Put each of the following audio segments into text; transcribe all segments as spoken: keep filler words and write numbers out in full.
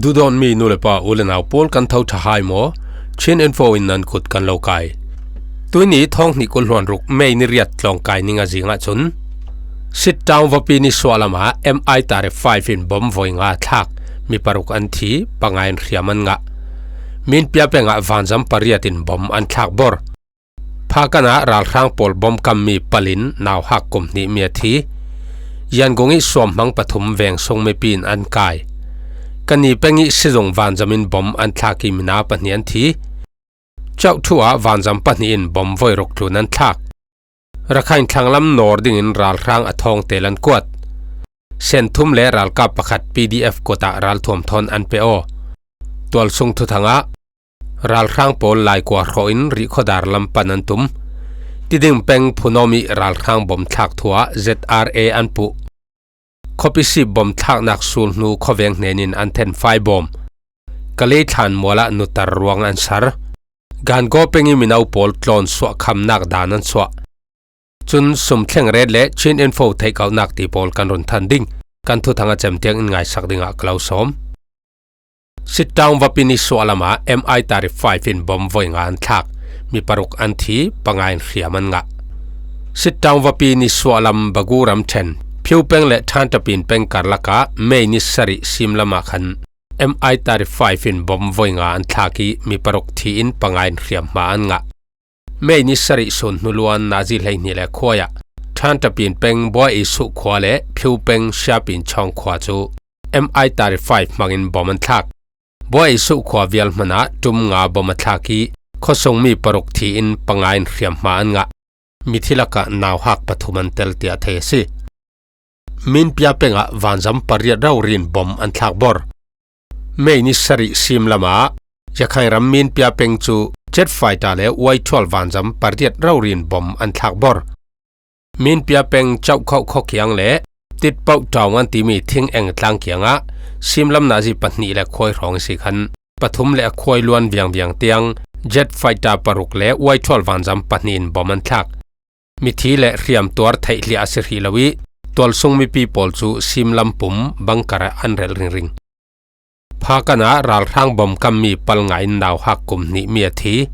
Duhdawtmi nu le pa, u le nau pawl, kan tho ṭha hai maw? Chin Info in nan kut kan lo kai. Tuini thawng hnih kul hluan ruk May ni riat tlawngkai ni nga zingah cun Sit Town vawpi ni suahlamah M I Tarif five in bom voi nga thlak, mi paruk an thi, panga in hriam an ngah. Minpia pengah vanzam pariat in bom an thlak bor. Phakan ah ralhrang pawl bom kammi palin nauhak kum hnih mi a thi. Yangon ih Suamhmang pathum veng sung mipi in an kai. Kani peng ih sizung vanzam in bom an thlak ih mina pahnih an thi. Chauhthu ah vanzam pahnih in bom voi ruk tlun an thlak. Rakhine thlanglam nawr dingin ralhrang a thawngte lan kuat. Senthum le ralkap pakhat P D F kut ah ralthuam thawn an pe aw. Tualsung thuthang ah ralhrang pawl laikua hrawh in Rihkhawdar lam pan an tum. Tiding peng Phunawm ih ralhrang bom thlak thu ah Z R A an puh. Khuapi sip bom thlaknak sulhnu khuaveng hnenin an thenfai bawm. Kaleithlan mual ah nutar ruang an sar. Gangaw peng ih mino pawl tlawn suah khamnak dan an suah. Cun sum thleng ret le Chin Info theihkauhnak ti pawl kan run than ding. Kan thuthang a cem tiang in ngaisak dingah ka lo sawm. Sit Town vawpi ni suahlamah M I Tarif five in bom voi nga an thlak, mi paruk an thi, panga in hriam an ngah. Sit Town vawpi ni suahlam Bagu ramṭhen, Phiu peng le Ṭhanṭapin peng karlakah May ni sarih simlamah khan M I Tarif five in bom voi nga an thlak ih mi paruk thi in panga in hriam hma an ngah. May ni sarih sun hnu luan nazi hleihnih le khuai ah Ṭhanṭapin peng Buai Isuh khua le Phiu peng Siapin Chawng khua cu M I Tarif five hmangin bom an thlak. Buai Isuh khua vial hmanah ṭum nga bom a thlak ih khuasungmi paruk thi in panga in hriam hma an ngah. Mithi lakah nauhak pathum an tel tiah thei a si. Minpia pengah vanzam pariat rori in bom an thlak bor. May ni sarih simlamah Rakhine ram Minpia peng cu jet fighter le Y twelve vanzam pariat rori in bom an thlak bor. Minpia peng Chauhkhauh khuakiang le Titpauh Town an timi thingeng tlang kiangah simlam nazi pahnih le khuai hrawng ih si khan pathum le a khuai luan viangviang tiang jet fighter paruk le Y twelve vanzam pahnih in bom an thlak. Mithi le hriamtuar theih hliah a si hrih lo ih tualsung mipi pawl cu simlam pum bangkar ah an relh ringring. Phakan ah ralhrang bom kammi pal nga in nauhak kum hnih mi a thi.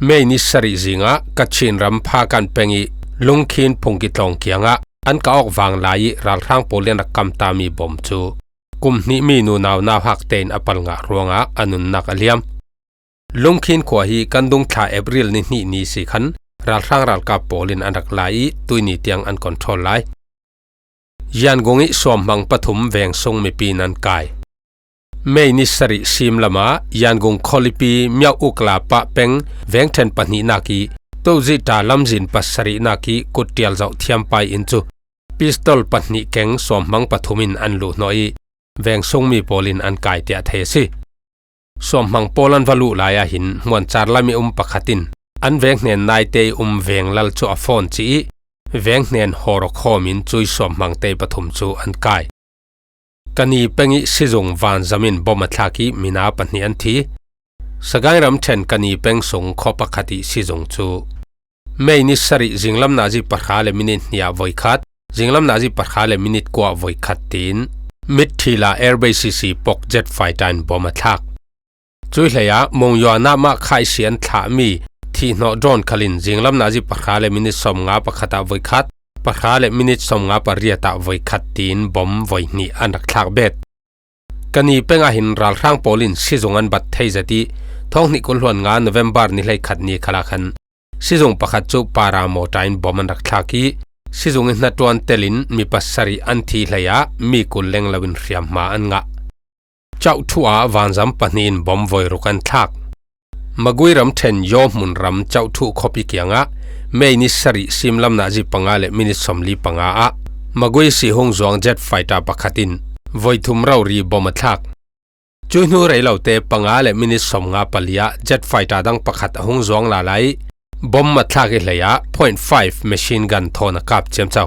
May ni sarih zingah Kachin ram Phakan peng ih Lungkhin phungki tlawng kiangah an ka awk vang lai ih ralhrang pawl in rak kamtami bom cu kum hnih mi nunau nauhak tein a pal ngah ruangah a nunnak a liam. Lungkhin khua hi kan dungthla April ni hnih ni si khan ralhrang ralkap pawl in an rak lai ih tuini tiang an control lai. Yangon ih Suamhmang pathum veng sung mipi in an kai. May ni sarih simlamah Yangon khualipi Myauk Ukla pah peng vengṭhen pahnihnak ih Tozita lamzin pasarihnak ih kuttial zoh thiampai inn cu pistol pahnih keng Suamhmang pathum in an luhhnawh ih veng sungmi pawl in an kai tiah thei a si. Suamhmang pawl an va luh lai ahhin hmuancar lam ih um pakhat in an venghnen naite ih um venglal cu a fawn cih ih venghnen hawrawkhawm in cui Suamhmang te pathum cu an kai. Kani peng ih sizung vanzam in bom a thlak ih mina pahnih an thi. Sagaing ramṭhen Kani peng sung khua pakhat ih sizung cu May ni sarih zinglam nazi pahra le minit hnih ah voikhat, zinglam nazi pahra le minit kua ah voikhat tiin Mitthila Air Base ih si pok jet fighter in bom a thlak. Cuih hleiah Monywa namah khaihsi an thlahmi thihhnawh drone khal in zinglam nazi pahra le minit sawmnga pakhat ah voikhat, pahra le minit sawmnga pariat ah voikhat tiin bom voi hnih an rak thlak bet. Kani peng ahhin ralhrang pawl in sizung an bat thei zet ih thawng hnih kul hluan nga November ni hleikhat ni khalah khan sizung pakhat cu para mawṭa in bom an rak thlak ih sizung ih hnaṭuan telin mi pasarih an thi hleiah mi kul leng loin hriamhma an ngah. Chauhthu ah vanzam pahnih in bom voi ruk an thlak. Magui ramṭhen Yaw hmunram Chauhthu khuapi kiangah May ni sarih simlam nazi panga le minit sawmli panga ah Magui sihhung zuang jet fighter pakhat in voi thum rori bom a thlak. Cuih hnu rei lote panga le minit sawmnga pali ah jet fighter dang pakhat a hung zuang lala ih bom a thlak ih hleiah point five machine gun thawn a kap ciamco.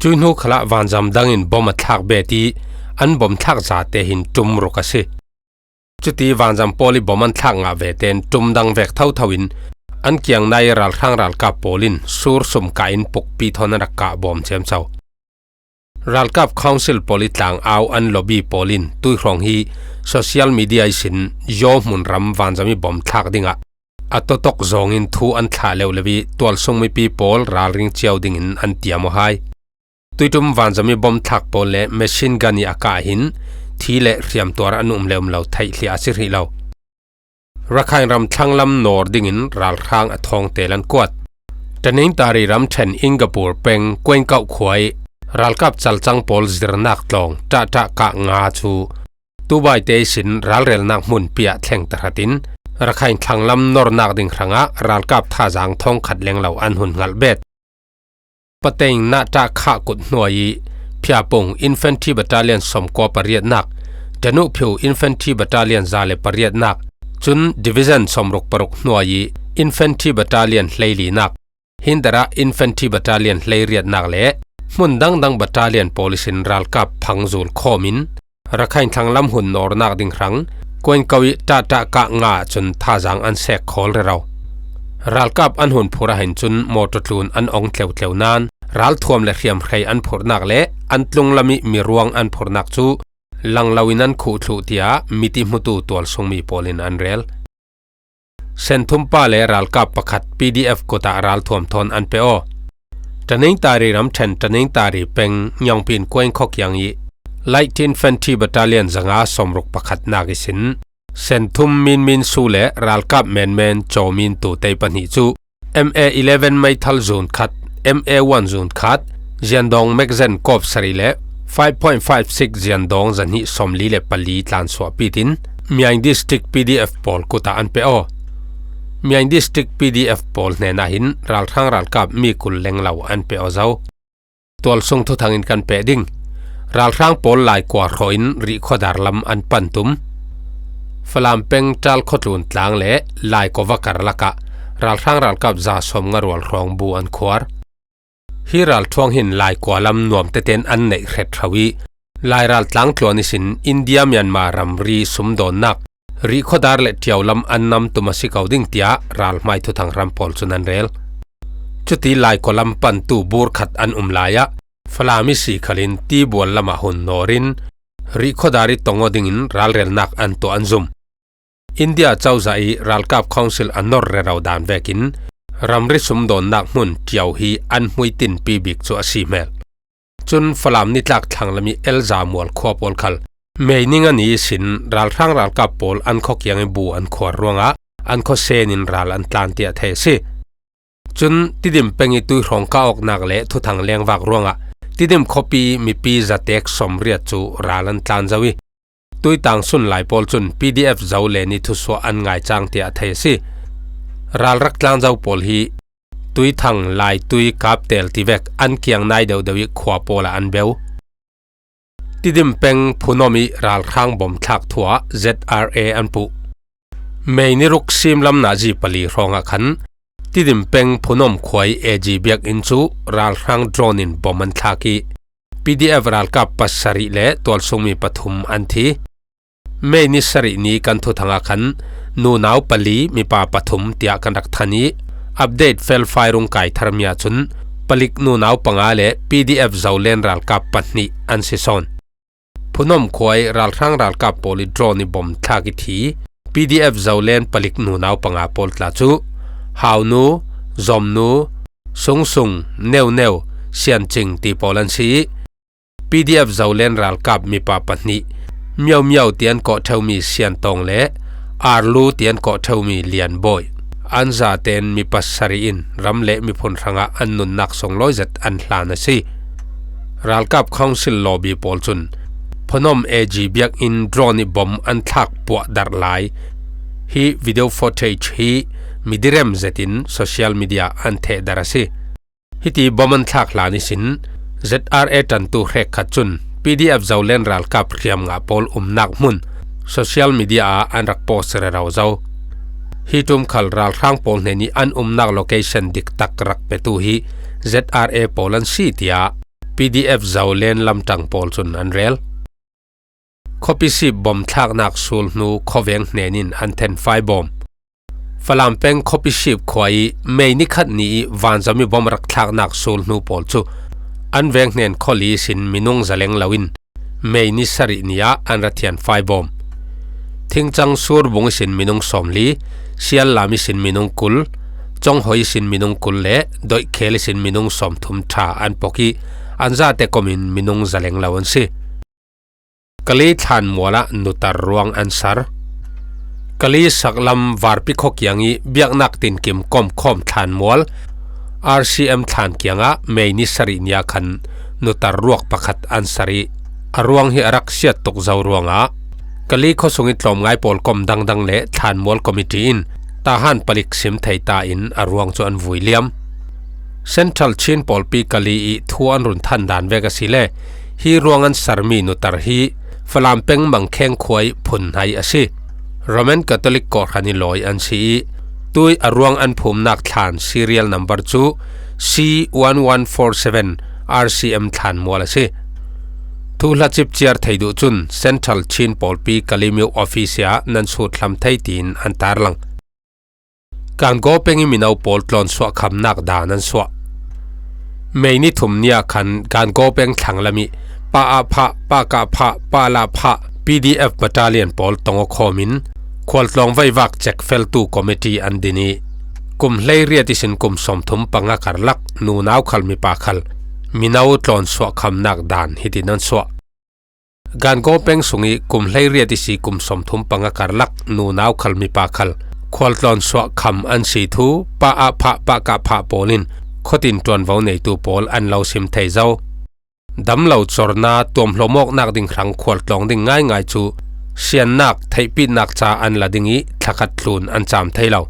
Cuih hnu khalah vanzam dang in bom a thlak bet ih an bom thlak zate hin ṭum ruk a si. Cuti vanzam pawl ih bom an thlak ngah vete in ṭum dang vek thotho in an kiang nai ralhrang ralkap pawl in sur sum kah in pukpi thawn an rak kah bawm ciamco. Ralkap Council pawl i tlang au an lobby pawl in tuihrawng hi social media ihsin Yaw hmun ram vanzam i bom thlak dingah a tawtawk zawngin thu an thlah leuhleuh i tualsung mipi pawl ralring ciau dingin an tiam aw hai. Tuitum vanzam i bom thlak pawl le machine gun i a kah hin thi le hriamtuar an um le um lo theih hliah a ci hrih lo. Rakhine ram thlanglam nawr dingin ralhrang a thawngte lan kuat. Tanintari ramṭhen Ingapur peng Kuenkauh khua i ralkap calcang pawl zirnak tlawng ṭahṭah kah nga cu tubaite ihsin ralrelnak hmun piah thleng tahratin Rakhine thlanglam nornak ding hrangah ralkap thazang thawngkhat lenglo an hun hngalh bet. Pateng Nahta Khah kut hnuai i Phiapung Infantry Battalion sawmkua pariatnak, Danuhphiu Infantry Battalion za le pariatnak, cun Division sawmruk paruk hnuai i Infantry Battalion hleilinak, Hindara Infantry Battalion hleiriatnak le hmun dangdang battalion pawl ihsin ralkap phangzul khawmin Rakhine thlanglam hun nawrnak ding hrang Kuenkauh i ṭahṭah kah nga cun thazang an sek khawl rero. Ralkap an hun phurh ahhin cun mawṭaw tlun an ong tleutleu nain ralthuam le hriamhrei an phurhnak le an tlunglam i miruang an phurhnak cu langlo in an khuh thluh, tiah miti hmutu tualsungmi pawl in an rel. Senthum pa le ralkap pakhat P D F kut ah ralthuam thawn an pe aw. Taningtari ramṭhen Taningtari peng Nyongpin Kueng khuakiang i Light Infantry Battalion zanga sawmruk pakhatnak ihsin Senthum Min Min Su le ralkap menmen Caw Min Tu Tei pahnih cu M A eleven meithal zun khat, M A one zun khat, ziandawng magazine kawp sarih le five point five six ziandawng zahnih sawmli le pali tlansuah pitin Miaing District P D F pawl kut ah an pe aw. Miaing District P D F pawl hnenah hin ralhrang ralkap mi kul lenglo an pe aw zo. Tualsung thuthang in kan peh ding. Ralhrang pawl Laikua hrawh in Rihkhuadar lam an pan tum. Falam peng Ṭal khuatlun tlang le Laikua vakar lakah ralhrang ralkap za sawmnga rual hrawng bu an khuar. Hi ralthuang hin Laikua lam nuam tetein an neih hret hro i, Lairal tlangtluan ihsin India Myanmar ramri sumdawnnak Rihkhuadar le Ṭiau lam an nam tum a si ko ding, tiah ralhmai thuthang hram pawl cun an rel. Cuti Laikua lam pantu bur khat an um lai ah Falam i si khalin Tibual lamah hun nawr in Rihkhuadar i tong aw dingin ralrelnak an tuah an zum. India cozah i ralkap council a nor rero dan vekin ramri sumdawnnak hmun Ṭiau hi an hmui tinpi bik cu a si hmel. Cun Falam nitlak thlanglam i Elza mual khua pawl khal Mei ni nga ni ihsin ralhrang ralkap pawl an khuakiang i bu an khuar ruangah an khuasen in ral an tlan tiah thei a si. Cun Tidim peng i tuihrawng kah awknak le thuthang lengvak ruangah Tidim khuapi mipi zatek sawmriat cu ral an tlan zo i, tuitang sun lai pawl cun P D F Zolen i thusuah an ngai cang tiah thei a si. Ral rak tlan zo pawl hi Tuithang, Laitui, Kaptel tivek an kiang nai deuhdeuh i khua pawl ah an beu. Tidim peng Phunom i ralhrang bom thlak thu ah Z R A an puh. Mei ni ruk simlam nazi pali hrawngah khan Tidim peng Phunom khua i A G biakinn cu ralhrang drone in bom an thlak i, P D F ralkap pasarih le tualsungmi pathum an thi. Mei ni sarih ni kan thuthang ah khan nunau pali, mipa pathum tiah kan rak than i, update felfai rung kai tharmi ahcun palik nunau panga le P D F Zolen ralkap pahnih an si sawn. Phunom khua i ralhrang ralkap pawl i drone i bom thlak i thi P D F Zolen palik nunau panga pawl tla cu Haunu, Zomnu, Sungsung, Neuneu, Siancing ti pawl an si i, P D F Zolen ralkap mipa pahnih, Miau Miau tian kawh ṭheumi Siantawng le Arlu tian kawh ṭheumi Lianbawi, an zaten mi pasarih in ram le miphun hrangah an nunnak sunglawi zet an hlan a si. Ralkap Council lawbi pawl cun Phunom A G biakinn drone i bom an thlak puah darh lai hi video footage hi midirem zetin social media an thehdarh a si. Hiti bom an thlak hlan ihsin Z R A ṭantu hrekkhat cun P D F Zolen ralkap hriamngah pawl umnak hmun social media ah an rak post rero zo. Hi ṭum khal ralhrang pawl hnen i an umnak location diktak rak petu hi Z R A pawl an si, tiah P D F Zolen lamṭang pawl cun an rel. Khuapi sip bom thlaknak sulhnu khuaveng hnen in an thenfai bawm. Falam peng khuapi sip khua i Mei ni khat ni i vanzam i bom rak thlaknak sulhnu pawl cu An veng hnen khaw li sin minung zaleng lo in May ni sarih ni ah an ra thian fai bawm. Thingchang Surbung i sin minung sawmli, Siallam i sin minung kul, Chonghoi i sin minung kul le Doihkhel i sin minung sawmthum ṭha an pawk i an zate kawmin minung zaleng lo an si. Kali thlanmual ah nutar ruang an sar. Kali saklam Varpi khaw kiang i biaknak tinkim kawmkhawm thlanmual R C M thlan kiangah May ni sarih ni ah khan nutar ruak pakhat an sar i a ruang hi a rak siat tuk zo ruangah Kali khaw sung i tlawmngai pawl kawm dangdang le thlanmual committee in Tahan palik sim thei ta in a ruang cu an vui liam. Central Chin pawlpi Kali i thu an run than dan vek a si le hi ruang an sarmi nutar hi Falam peng Mangkheng khua i phun hnai a si. Roman Catholic kawhhran i lawi an si i tui a ruang an phumnak thlan serial number cu C one one four seven R C M thlanmual a si. Thuhla cipciar thei duh cun Central Chin pawlpi Kali Myo office ah nan sut hlam thei tiin an tarlang. Gangaw peng i mino pawl tlawnsuah khamnak dan an suah. May ni thum ni ah khan Gangaw peng thlanglam i Pa A Phah, Pa Kah Phah, Pa La Phah P D F battalion pawl tong aw khawmin khualtlawng veivak cekfeltu committee an din i kum hleiriat ihsin kum sawmthum panga karlak nunau khal mipa khal mino tlawnsuah khamnak dan hitin an suah. Gangaw peng sung i kum hleiriat ihsi kum sawmthum panga karlak nunau khal mipa khal khualtlawnsuah kham an si thu Pa A Phah, Pa Kah Phah pawl in khuatin ṭuanvo neitu pawl an lo sim thei zo. Damlo corna tuamhlawm awknak ding hrang khualtlawng ding ngaingai cu siannak, theihpitnak ca an la ding i thlakhat tlun an cam thei lo.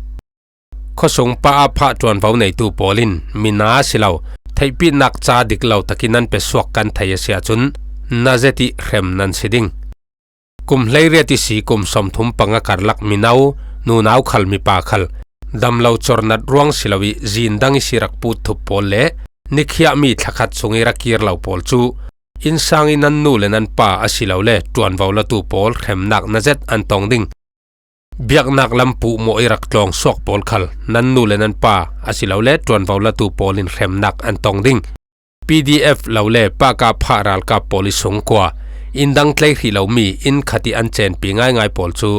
Khuasung Pa A Phah ṭuanvo neitu pawl in mina si lo, theihpitnak ca dik lo takin an pe suak kan thei a si ahcun na zet i hrem nan si ding. Kum hleiriat ihsi kum sawmthum panga karlak mino, nunau khal mipa khal damlo cornat ruang si lo i zin dang ihsi rak put thup pawl le nikhiahmi thlakhat sung i rak kir lo pawl cu innsang i nan nu le nan pa asilole ṭuanvo latu pawl hremnak na zet an tong ding. Biaknak lam puhmawh i rak tlawng suak pawl khal nan nu le nan pa asilole ṭuanvo latu pawl in hremnak an tong ding. P D F lo le Pa Kah Phah ralkap pawl i sungkua in dang tlei hrih lomi inn khat i an cenpi ngaingai pawl cu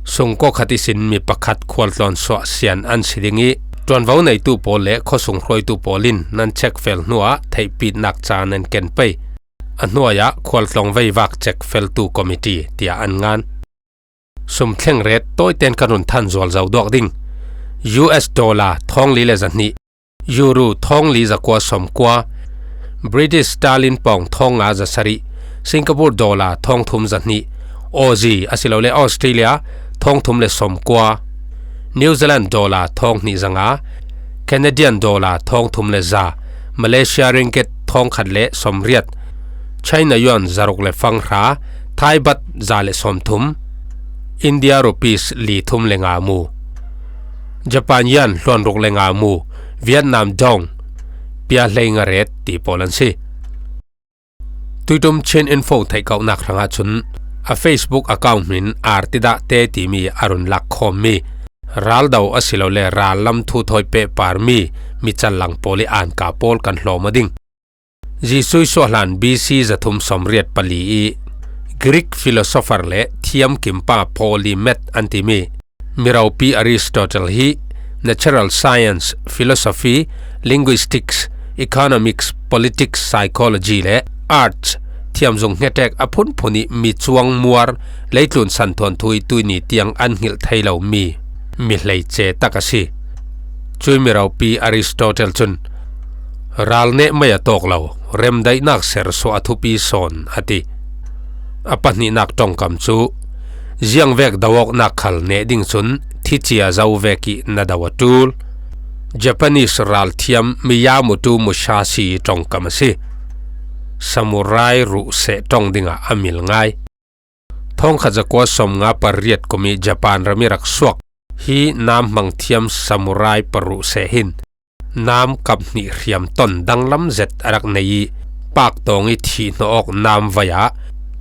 sungkaw khat ihsin mi pakhat khualtlawnsuah sian an si ding i ṭuanvo neitu pawl le khuasung hruaitu pawl in nan cekfel hnuah theihpitnak ca nan ken pei. A hnuai ah khualtlawng veivak cekfeltu committee tiah an ngan. Sum thleng ret tawiten kan run than zual zo duak ding. U S dollar thawng li le zahnih, Euro thawng li zakua sawmkua, British sterling pawng thawng nga zasarih, Singapore dollar thawng thum zahnih, Aussie asilole Australia thawng thum le sawmkua, New Zealand dollar thawng hnih zanga, Canadian dollar thawng thum le za, Malaysia ringgit thawng khat le sawmriat, China yuan zaruk le fanghra, Thai baht za le sawmthum, India rupees li thum le nga mu, Japan yen hluan ruk le nga mu, Vietnam dong pia hlei nga ret ti pawl an si. Tuitum Chin Info theihkauhnak hrangah cun a Facebook account hmin Artidahte timi a run lak khawmmi raldo asilole rallam thu thawi pehparmi mi callang pawl i anka pawl kan hlawm aw ding. Jesuh i suahhlan B C zathum sawmriat pali i Greek philosopher le thiamkimpa Polymath an timi miropi Aristotle hi natural science, philosophy, linguistics, economics, politics, psychology le arts thiamzung hngetek a phunphun i mi cuang muar leitlun santhuanthu i tuini tiang an hngilh thei lomi mi hleice tak a si. Cui miropi Aristotle cun ral neh mai a tawk lo, remdaihnak sersuah a thupi sawn a ti. A pahnihnak ṭongkam cu ziangvek do awknak khal neh ding cun thicia zo vek i na do a ṭul. Japanese ralthiam Miyamoto Musashi ṭongkam a si. Samurai ruhseh ṭong dingah a mil ngai. Thawngkhat zakua sawmnga pariat kum i Japan ram i rak suak hi nam hmangthiam samurai paruh seh hin nam kap hnih hriam ton danglam zet a rak nei i pak tawng i thih hnawh awk nam vai ah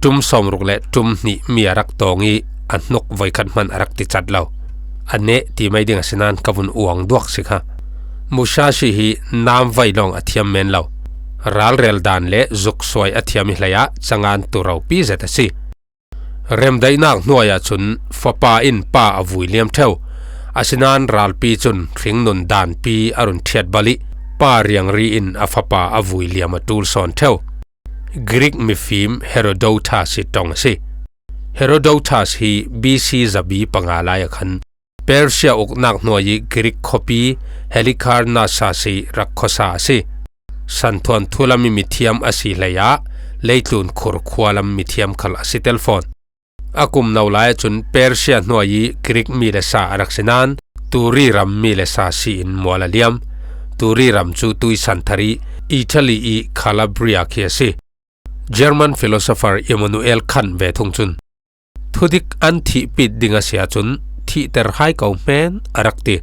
ṭum sawmruk le ṭum hnih mi a rak tawng i a hnuk voikhat hman a rak ticat lo. A neh ti mai ding a si nain ka vun uang duak si kha. Musashi hi nam vai lawng a thiam men lo. ralrel dan le zuksuai a thiam hi hleiah changan tu ropi zet a si. Remdaihnak hnuai ahcun fapa in pa a vui liam ṭheu. Asinain ralpi cun hringnun danpi a run ṭhiat balh ih pa riangri in a fapa a vui liam a ṭul sawn ṭheu. Greek mifim Herodotus ih ṭong a si. Herodotus hi B C zabi panga lai ah khan Persia uknak hnuai ih Greek khuapi Halicarnassus ih rak khuasa a si. Santhuan thulam ih mithiam a si hleiah leitlun khur khualam mithiam khal a si tel fawn. A kum no lai ahcun Persia hnuai ih Greek mi le sa a rak si nain Turi ram mi le sa si in mual a liam. Turi ram cu tuisan thar ih Italy ih Calabria khi a si. German philosopher Immanuel Kant ve thung cun, thudik an thihpit ding a si ahcun thihter hai ko hmanh a rak ti.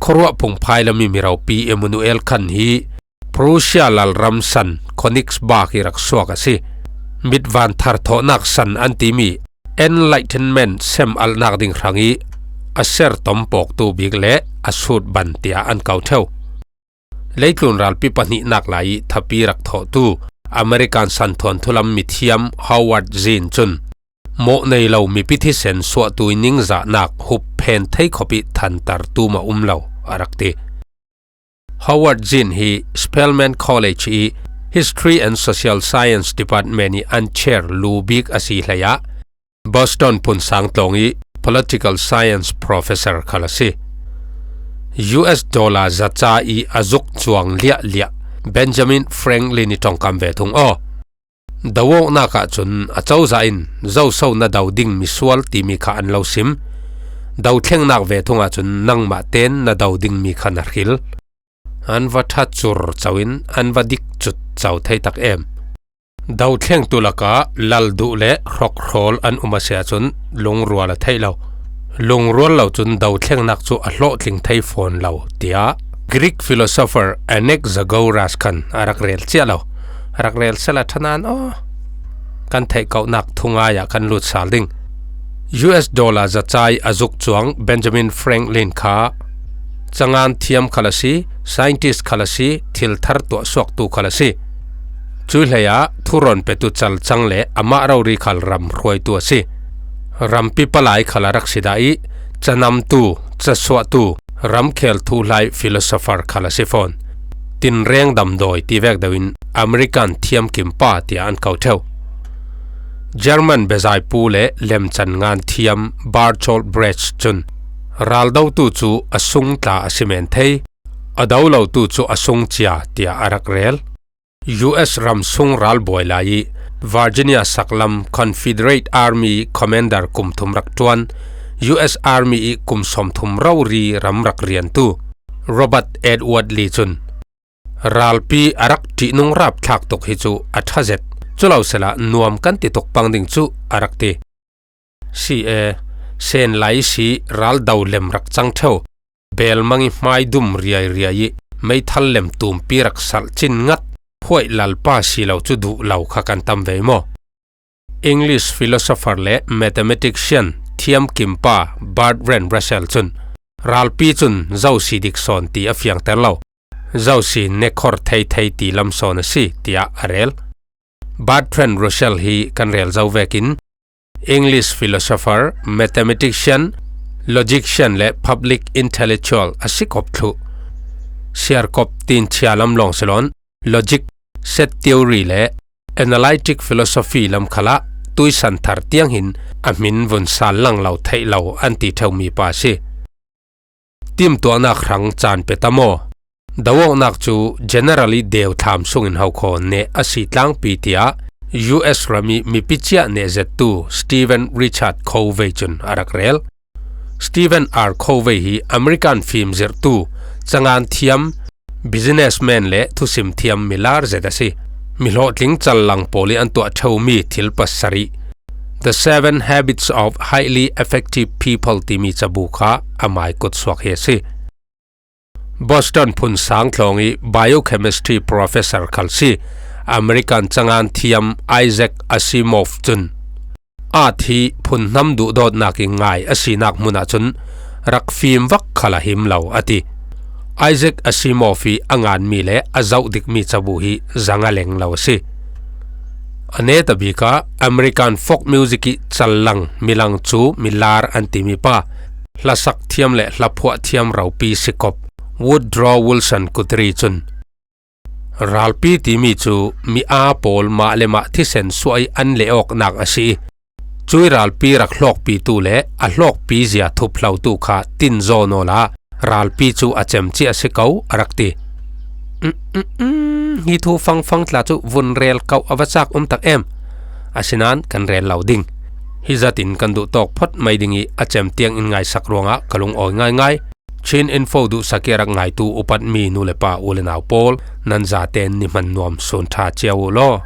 Khuaruah phungphai lam ih miropi Immanuel Kant hi Prussia lalram san Königsberg ih rak suak a si. Mitvan thar thawhnak san an timi Enlightenment sem alhnak ding hrang ih a ser tom pawktu bik le a sut ban tiah an ko ṭheu. Leitlun ralpi pahnihnak lai ih thapi rak thawhtu American santhuan thulam mithiam Howard Zinn cun mawh nei lo mipi thisen suahtu ih ningzahnak hup phen thei khawp ih thantartu mah um lo a rak ti. Howard Zinn hi Spelman College ih History and Social Science Department ih an chair lu bik a si hleiah Boston phunsang tlawng ih political science professor khal a si. U S dollar zaca ih a zuk cuang liahliah Benjamin Franklin ih ṭongkam ve thung aw. Do awknak ahcun acozah in zoso na do ding misual timi kha an lo sim. Do thlengnak ve thung ahcun nangmah tein na do dingmi kha na hril. An va ṭha cur co in an va dik cut co thei tak em. Do thlengtu lakah lal duh le hrokhrawl an um a si ahcun lungrual a theih lo. Lungrual lo cun do thlengnak cu a hlawhtling thei fawn lo, tiah Greek philosopher Anaxagoras khan a rak rel ciah lo. A rak rel sehla ṭha nain aw, kan theih kohnak thungai ah kan lut sal ding. U S dollar zaca ih a zuk cuang Benjamin Franklin kha cangan thiam khal a si, scientist khal a si, thil thar tuah suaktu khal a si. Cuih hleiah thurawn petu cal cang le amah rori khal ram hruaitu a si. Rampi palai khal a rak si dah ih canamtu, casuahtu, ramkhel thuhlai philosopher khal a si fawn. Tinreng damdawi ti vek deuh in American thiamkimpa tiah an ko ṭheu. German bezaipu le lemcan ngan thiam Bertolt Brecht cun raldotu cu a sung tla a si men thei, a do lotu cu a sung cia tiah a rak rel. U S ram sung ralbawi lai ih Virginia saklam Confederate Army commander kum thum rak ṭuan, U S Army ih kum sawmthum rori ram rak riantu Robert Edward Lee cun ralpi a rak ṭihnung rapthlak tuk hi cu a ṭha zet. Cu lo sehla nuam kan ti tuk pang ding cu a rak ti. Si e, sen lai si raldo lem rak cang ṭheu. Belmang ih hmai dum riairiai ih meithal lem tumpi rak salh cin ngat, huaih lalpa si lo cu duh lo kha kan tam ve maw? English philosopher le mathematician thiamkimpa Bertrand Russell cun ralpi cun zo si dik sawn ti a fiangter lo, zo si nekhor thei thei ti lam sawn a si, tiah a rel. Bertrand Russell hi kan rel zo vekin English philosopher, mathematician, logician le public intellectual a si kop thluh. Siarkop tinchia lam lawng si loin logic, set theory le analytic philosophy lam khalah tuisan thar tiang hin a hmin vun sal lang lo theih lo an ti ṭheumi pa a si. Timtuahnak hrang caan pe tam aw. Do awknak cu generally deu thlam sungin hokhaw neh a si tlangpi, tiah U S ram ih mipi ciah neh zettu Stephen Richard Covey cun a rak rel. Stephen R. Covey hi American fim zirhtu, cangan thiam, businessman le thusim thiam milar zet a si. Mihlawhtling callang pawl ih an tuah ṭheumi thil pasarih The Seven Habits of Highly Effective People timi cabu kha amai kutsuak hi a si. Boston phunsang thlawng ih biochemistry professor khal si American cangan thiam Isaac Asimov cun at hi phunhnam duhdawtnak ih ngai a sinak hmun ahcun rak fim vak khal a him lo a ti. Isaac Asimov ih a nganmi le a zoh dikmi cabu hi zanga leng lo a si. A neta bika American folk music ih callang milang cu milar an timi pa, hlasak thiam le hlaphuah thiam ropi sikop Woodrow Wilson Guthrie cun, ralpi timi cu mi aa pawl mah le mah thisen suah ih an leh awknak a si ih, cuih ralpi rak hlawkpitu le a hlawkpi zia thup hlotu kha tinzaw nawla ralpi cu a cem cia a si ko, a rak ti. "Um, um, um, hi thu fangfang tla cu vun rel ko a va cak um tak em? Asinain kan rel lo ding. Hi zatin kan duh tawk phot mai ding ih a cem tiang in ngaisak ruangah ka lungawi ngaingai. Chin Info duhsak ih a rak ngaitu upatmi nu le pa, u le nau pawl, nan zaten ni hman nuam sun ṭha cia uh law."